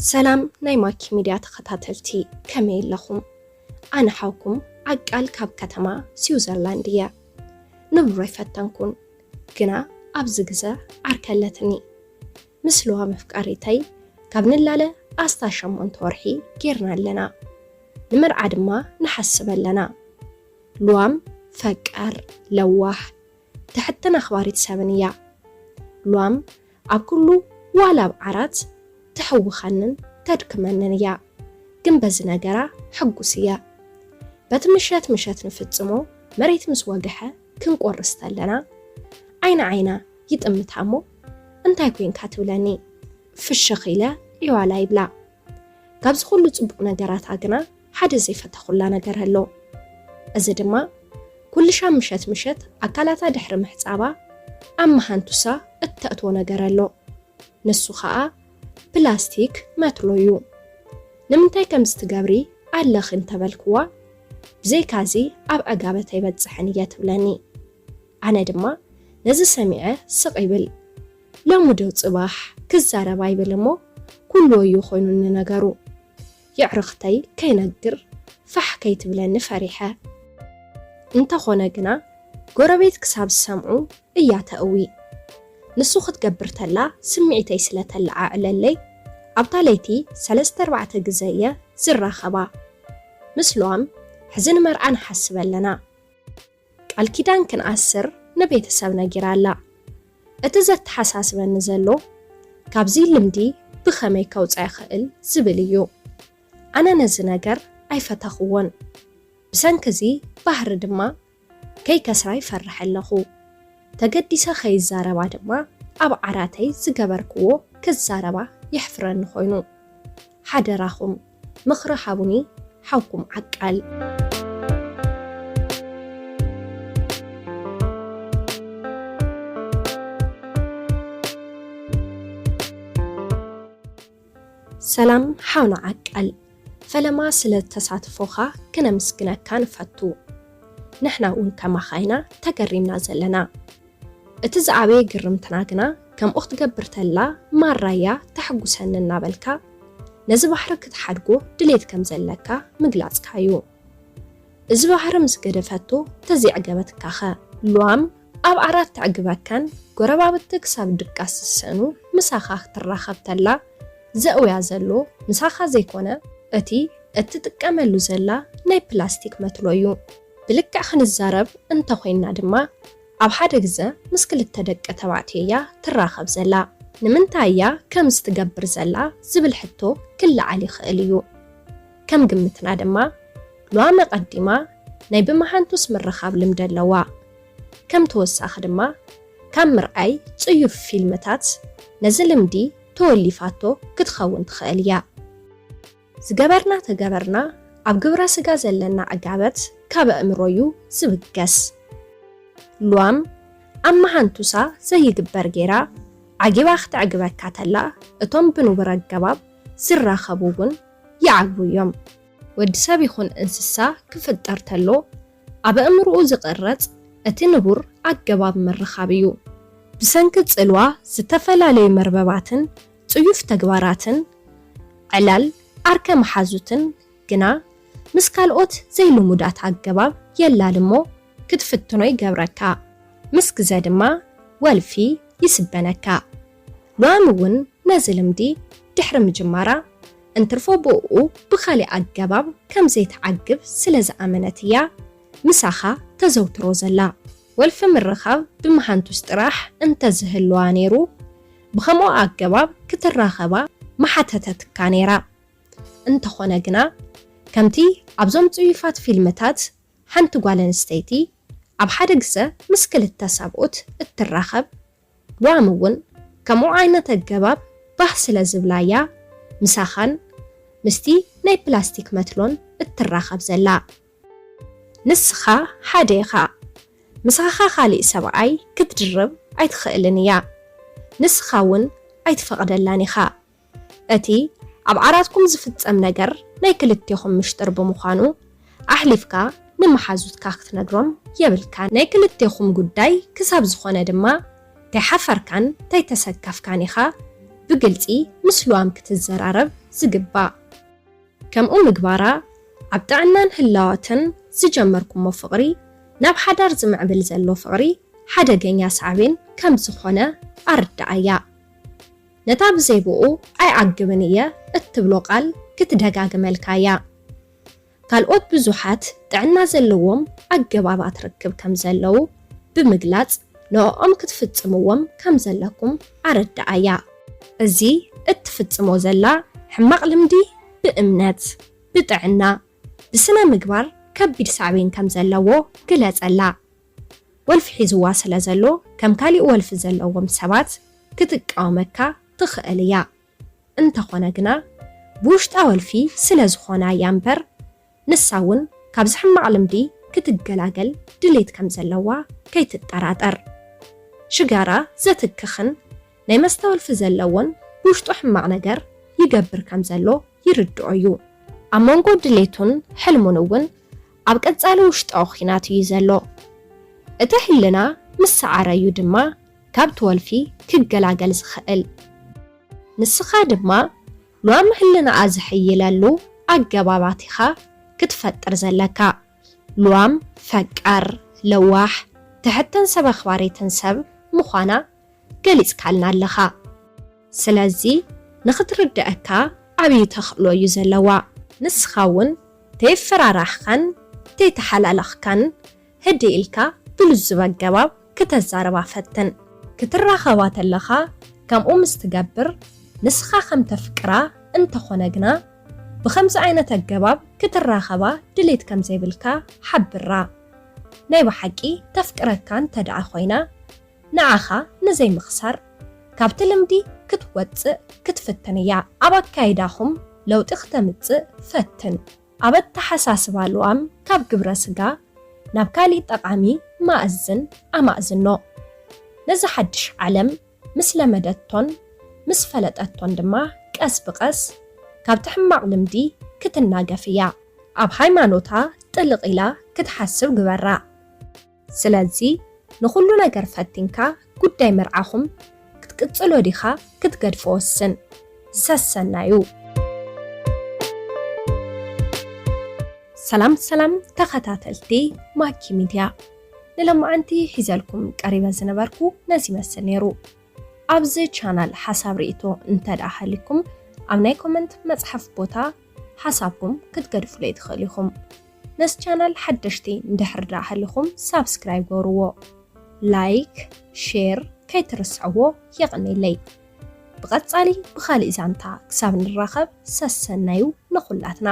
ሰላም ናይ ማኪ ሚድያ ተኸታተልቲ፣ ከመይ ኣለኹም? ኣነ ሓውኩም ዓቃል ካብ ከተማ ስዊዘርላንድ እየ። ንብሮ ኣይፈተንኩን፣ ግና ኣብዚ ግዘ ዓርከለትኒ። ምስ ልዋ መፍቀሪተይ ካብ ንላለ ኣስታ ሸሞንተ ወርሒ ጌርና ኣለና። ንመርዓ ድማ ንሓስብ ኣለና። ልዋም ፈቃር፣ ለዋህ፣ ትሕትን ኣኽባሪት ሰብን እያ። ሉዋም ኣብ ኩሉ ዋላ ኣብ ዓራት ተሕውኸንን ተድክመንን እያ። ግን በዚ ነገራ ሕጉስ እየ። በቲ ምሸት ምሸት ንፍጽሞ መሬት ምስ ወግሐ ክንቆርስ ተለና ዓይኒ ዓይና ይጥምታ እሞ እንታይ ኮንካ ትብለኒ። ፍሽኽ ኢለ ዒዋላ ይብላ። ካብዚ ኩሉ ጽቡቕ ነገራታ ግና ሓደ ዘይፈተኹላ ነገር ኣሎ። እዚ ድማ ኩልሻ ምሸት ምሸት ኣካላታ ድሕሪ ምሕጻባ ኣብ መሃንቱሳ እተእትዎ ነገር ኣሎ። ንሱ ኸኣ ፕላስቲክ መትሎ እዩ። ንምንታይ ከምዚ ትገብሪ ኣለኺ እንተበልክዋ፣ ብዘይካዚ ኣብ ዕጋበት ኣይበጽሕን እየ ትብለኒ። ኣነ ድማ ነዚ ሰሚዐ ስቕ ይብል። ሎሚ ዶ ጽባሕ ክዛረብ ኣይብል እሞ ኩሉ ወዮ ኮይኑኒ ነገሩ። የዕርኽተይ ከይነግር ፋሕ ከይትብለኒ ፈሪሐ። እንተኾነ ግና ጎረቤት ክሳብ ዝሰምዑ እያ ተእዊ። ንሱ ክትገብር ተላ ስምዒተይ ስለ ተለዓዕለለይ ኣብታ ለይቲ ሰለስተ ኣርባዕተ ግዘ እየ ዝራኸባ። ምስ ሉዋም ሕዚ ንመርዓ ንሓስብ ኣለና። ቃል ኪዳን ክንኣስር ንቤተሰብ ነጊራ ኣላ። እቲ ዘተሓሳስበኒ ዘሎ ካብዚ ልምዲ ብኸመይ ከውጻ ይኽእል ዝብል እዩ። ኣነ ነዚ ነገር ኣይፈተኽዎን። ብሰንኪ እዚ ባህሪ ድማ ከይከስራ ይፈርሕ ኣለኹ። ተገዲሰ ከይዛረባ ድማ ኣብ ዓራተይ ዝገበርክዎ ክዛረባ የሕፍረኒ ኮይኑ። ሓደራኹም ምኽሪ ሃቡኒ ሓውኩም ዓቃል። ሰላም ሓውና ዓቃል፣ ፈለማ ስለ ተሳትፎኻ ክነምስግነካ ንፈቱ። ንሕና እውን ከማኻ ኢና ተገሪምና ዘለና። እቲ ዝዓበየ ግርምትና ግና ከምኡ ክትገብር ተላ ማራያ ተሕጉሰኒ እናበልካ ነዚ ባሕሪ ክትሓድጎ ድሌት ከም ዘለካ ምግላጽካ እዩ። እዚ ባህሪ ምስ ገደፈቶ ተዘይዕገበትካኸ? ሉዋም ኣብ ዓራት ተዕግበካን ጎረባብቲ ክሳብ ድቃስ ዝስእኑ ምሳኻ ክትራኸብ ተላ ዘእውያ ዘሎ ምሳኻ ዘይኮነ እቲ እትጥቀመሉ ዘላ ናይ ፕላስቲክ መትሎ እዩ። ብልክዕ ክንዛረብ እንተኾይንና ድማ ኣብ ሓደ ግዘ ምስ ክልተ ደቂ ተባዕትዮ እያ ትራኸብ ዘላ። ንምንታይ እያ ከምዚ ትገብር ዘላ ዝብል ሕቶ ክለዓል ይኽእል እዩ። ከም ግምትና ድማ ሉዋም ኣቐዲማ ናይ ብመሃንቱስ ምርኻብ ልምዲ ኣለዋ። ከም ተወሳኺ ድማ ካብ ምርኣይ ጽዩፍ ፊልምታት ነዚ ልምዲ ተወሊፋቶ ክትኸውን ትኽእል እያ። ዝገበርና ተገበርና ኣብ ግብረ ስጋ ዘለና ዕጋበት ካብ ኣእምሮ እዩ ዝብገስ። ሉዋም ኣብ መሃንቱሳ ዘይግበር ጌራ ዓጊባ ክተዕግበካ ተላ እቶም ብንቡር ኣገባብ ዝራኸቡ እውን ይዓግቡ እዮም። ወዲ ሰብ ይኹን እንስሳ ክፍጠር ተሎ ኣብ ኣእምርኡ ዝቕረጽ እቲ ንቡር ኣገባብ ምርኻብ እዩ። ብሰንኪ ጽልዋ ዝተፈላለዩ መርበባትን ጽዩፍ ተግባራትን ዕላል ዓርከ መሓዙትን ግና ምስ ካልኦት ዘይልሙዳት ኣገባብ የላል እሞ ክትፍትኖ ይገብረካ። ምስ ግዘ ድማ ወልፊ ይስበነካ። ሉዋም እውን ነዚ ልምዲ ድሕሪ ምጅማራ እንትርፎ ብእኡ ብኻሊእ ኣገባብ ከም ዘይትዓግብ ስለ ዝኣመነት እያ ምሳኻ ተዘውትሮ ዘላ። ወልፊ ምርኻብ ብመሃንቱስ ጥራሕ እንተዝህልዋ ነይሩ ብኸምኡ ኣገባብ ክትራኸባ ምሓተተትካ ነይራ። እንተኾነ ግና ከምቲ ኣብዞም ጽዩፋት ፊልምታት ሓንቲ ጓል ኣንስተይቲ ኣብ ሓደ ግዘ ምስ ክልተ ሰብኡት እትራኸብ ሉዋም እውን ከምኡ ዓይነት ኣገባብ ባህ ስለ ዝብላ እያ ምሳኻን ምስቲ ናይ ፕላስቲክ መትሎን እትራኸብ ዘላ። ንስኻ ሓደ ኢኻ። ምሳኻ ካሊእ ሰብኣይ ክትድርብ ኣይትኽእልን እያ። ንስኻ እውን ኣይትፈቕደላን ኢኻ። እቲ ኣብ ዓራትኩም ዝፍጸም ነገር ናይ ክልቴኹም ምሽጥር ብምዃኑ ኣሕሊፍካ ንመሓዙትካ ክትነግሮም የብልካን። ናይ ክልቴኹም ጉዳይ ክሳብ ዝኾነ ድማ ተይሓፈርካን ተይተሰከፍካን ኢኻ ብግልጺ ምስ ልዋም ክትዘራረብ ዝግባእ። ከምኡ ምግባራ ኣብ ጥዕናን ህላወትን ዝጀመርኩሞ ፍቕሪ ናብ ሓዳር ዝምዕብል ዘሎ ፍቕሪ ሓደገኛ ሳዕቤን ከም ዝኾነ ኣርድኣያ። ነታ ብዘይ ብኡ ኣይዓግብን እየ እትብሎ ቃል ክትደጋግመልካ እያ። ካልኦት ብዙሓት ጥዕና ዘለዎም ኣገባባት ርክብ ከም ዘለዉ ብምግላጽ ንዕኦም ክትፍጽምዎም ከም ዘለኩም ኣረድኣያ። እዚ እትፍጽሞ ዘላ ሕማቕ ልምዲ ብእምነት፣ ብጥዕና፣ ብስነ ምግባር ከቢድ ሳዕቤን ከም ዘለዎ ግለጸላ። ወልፊ ሒዝዋ ስለ ዘሎ ከም ካሊእ ወልፊ ዘለዎም ሰባት ክትቃወመካ ትኽእል እያ። እንተኾነ ግና ብውሽጣ ወልፊ ስለ ዝኾና እያ እምበር ንሳ እውን ካብዚ ሕማቕ ልምዲ ክትገላገል ድሌት ከም ዘለዋ ከይትጠራጠር። ሽጋራ ዘትክኽን ናይ መስተ ወልፊ ዘለዎን ብውሽጡ ሕማቕ ነገር ይገብር ከም ዘሎ ይርድኦ እዩ። ኣብ መንጎ ድሌቱን ሕልሙን እውን ኣብ ቀጻሊ ውሽጣዊ ኹናት እዩ ዘሎ። እቲ ሕልና ምስ ሰዓረ እዩ ድማ ካብቲ ወልፊ ክገላገል ዝኽእል። ንስኻ ድማ ሉዋም ሕልናኣ ዝሕይለሉ ኣገባባት ኢኻ ክትፈጥር ዘለካ። ሉዋም ፈቃር፣ ለዋሕ፣ ትሕትን ሰብ ኣኽባሪትን ሰብ ምዃና ገሊጽካልና ኣለኻ። ስለዚ ንኽትርድኣካ ዓብዪ ተኽእሎ እዩ ዘለዋ። ንስኻ እውን ተይፈራራሕኻን ተይተሓላለኽካን ህድእ ኢልካ ብልዙብ ኣገባብ ክተዛርባ ፈትን። ክትራኸባ ተለኻ ከምኡ ምስ ትገብር ንስኻ ከም ተፍቅራ እንተኾነ ግና ብኸምዚ ዓይነት ኣገባብ ክትራኸባ ድሌት ከም ዘይብልካ ሓብራ። ናይ ብሓቂ ተፍቅረካ እንተ ደኣ ኮይና ንዓኻ ንዘይምኽሳር ካብቲ ልምዲ ክትወጽእ ክትፍትን እያ። ኣብ ኣካይዳኹም ለውጢ ክተምጽእ ፈትን። ኣብ ኣተሓሳስባ ልዋም ካብ ግብረ ስጋ ናብ ካሊእ ጠቓሚ ማእዝን ኣማእዝኖ። ነዚ ሓድሽ ዓለም ምስ ለመደቶን ምስ ፈለጠቶን ድማ ቀስ ብቐስ ካብቲ ሕማቕ ልምዲ ክትናገፍ እያ። ኣብ ሃይማኖታ ጥልቕ ኢላ ክትሓስብ ግበራ። ስለዚ ንኹሉ ነገር ፈቲንካ ጉዳይ መርዓኹም ክትቅጽሎ ዲኻ ክትገድፎ ወስን። ሰሰናዩ። ሰላም ሰላም ተኸታተልቲ ማኪ ሚድያ፣ ንሎማዓንቲ ሒዘልኩም ቀሪበ ዝነበርኩ ነዚ ይመስል ነይሩ። ኣብዚ ቻናል ሓሳብ ርእይቶ እንተ ደኣ ሃሊኩም ኣብ ናይ ኮመንት መጽሓፍ ቦታ ሓሳብኩም ክትገድፉለይ ትኽእሉ ኢኹም። ነዚ ቻናል ሓደሽቲ እንድሕር ደኣ ሃሊኹም ሳብስክራይብ ገብርዎ፣ ላይክ፣ ሼር ከይትርስዕዎ የቐንየለይ። ብቐጻሊ ብኻሊእ ዛንታ ክሳብ ንራኸብ ሰሰናዩ ንኹላትና።